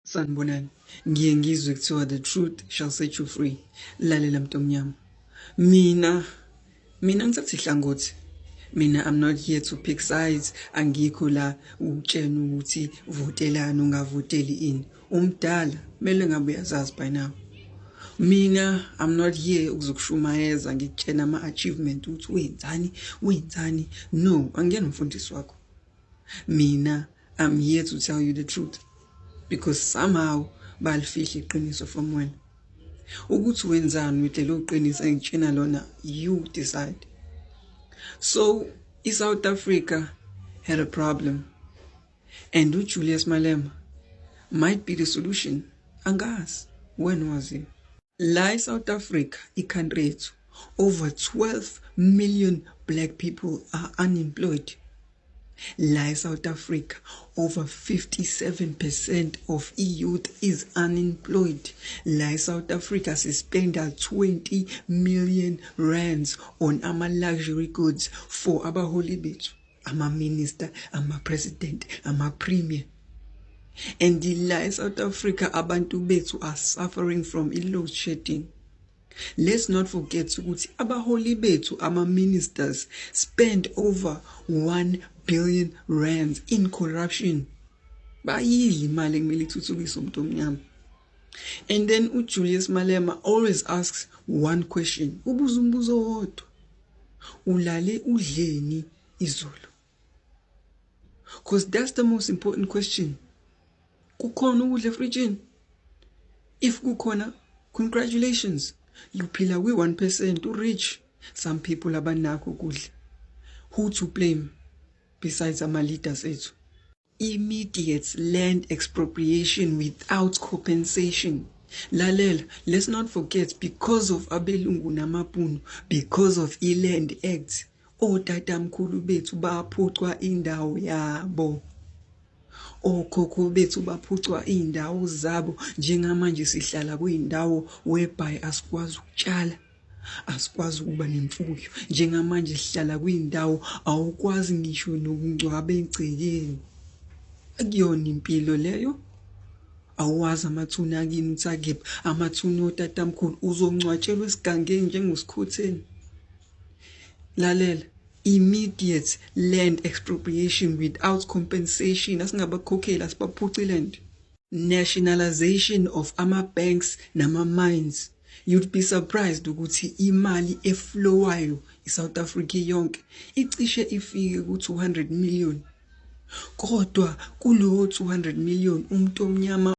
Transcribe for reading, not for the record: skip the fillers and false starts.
Sanibonani. Ngiye ngizwe kuthiwa the truth shall set you free. Lalela, mntomnyama. Mina ngithatha ihlangothi. Mina, I'm not here to pick sides. Angikho la ukutshena ukuthi votelani, ungavoteli ini. Umdala, kumele ngabe uyazazi by now. Mina, I'm not here ukuzokushumayeza, ngikutshena ama achievement ukuthi wenzani, wenzani. No, angiyena umfundisi wakho. Mina, I'm here to tell you the truth because somehow balifihla iqiniso from wena. Ukuthi wenzani with lelo qiniso engitshena lona, you decide. So, iSouth Africa had a problem and uJulius Malema might be the solution. Angazi, wena waziyo. La eSouth Africa, i-country yethu, over 12 million black people are unemployed. La eSouth Africa, over 57% of youth is unemployed. La eSouth Africa sispenda 20 million rands on ama luxury goods for abaholi bethu, ama minister, ama president, ama premier. And la eSouth Africa abantu bethu are suffering from i-load shedding. Let's not forget ukuthi abaholi bethu, ama-ministers, spend over 1 billion rands in corruption. Bayidla imali ekumele ithuthukise umuntu omnyama. And then uJulius Malema always asks one question. Ubuza umbuzo owodwa. Ulale udleni izolo? Because that's the most important question. Kukhona ukudla efrijini? If kukhona, congratulations. Uphila kwi-1%, u-rich. Some people abanakho ukudla. Who to blame besides ama-leaders ethu? Immediate land expropriation without compensation. Lalela, let's not forget, because of abelungu namabhunu, because of i-Land Act, otatamkhulu bethu baphucwa indawo yabo. Okhokho bethu baphucwa iy'ndawo zabo. Njengamanje sihlala kuyindawo whereby asikwazi ukutshala, asikwazi ukuba nemfuyo. Njengamanje sihlala kwiy'ndawo awukwazi ngisho nokungcwaba egcekeni. Akuyona impilo leyo. Awazi amathuna akini ukuthi akephi, amathuna otatamkhulu, uzongcwatshelwa esigangeni njengosikhotheni. Lalela, immediate land expropriation without compensation. Asingabakhokheli, asibaphuci land. Nationalization of ama-banks nama-mines. You'd be surprised ukuthi imali eflowayo iSouth Africa yonke icishe ifike ku-200 million, kodwa kulowo 200 million umuntu omnyama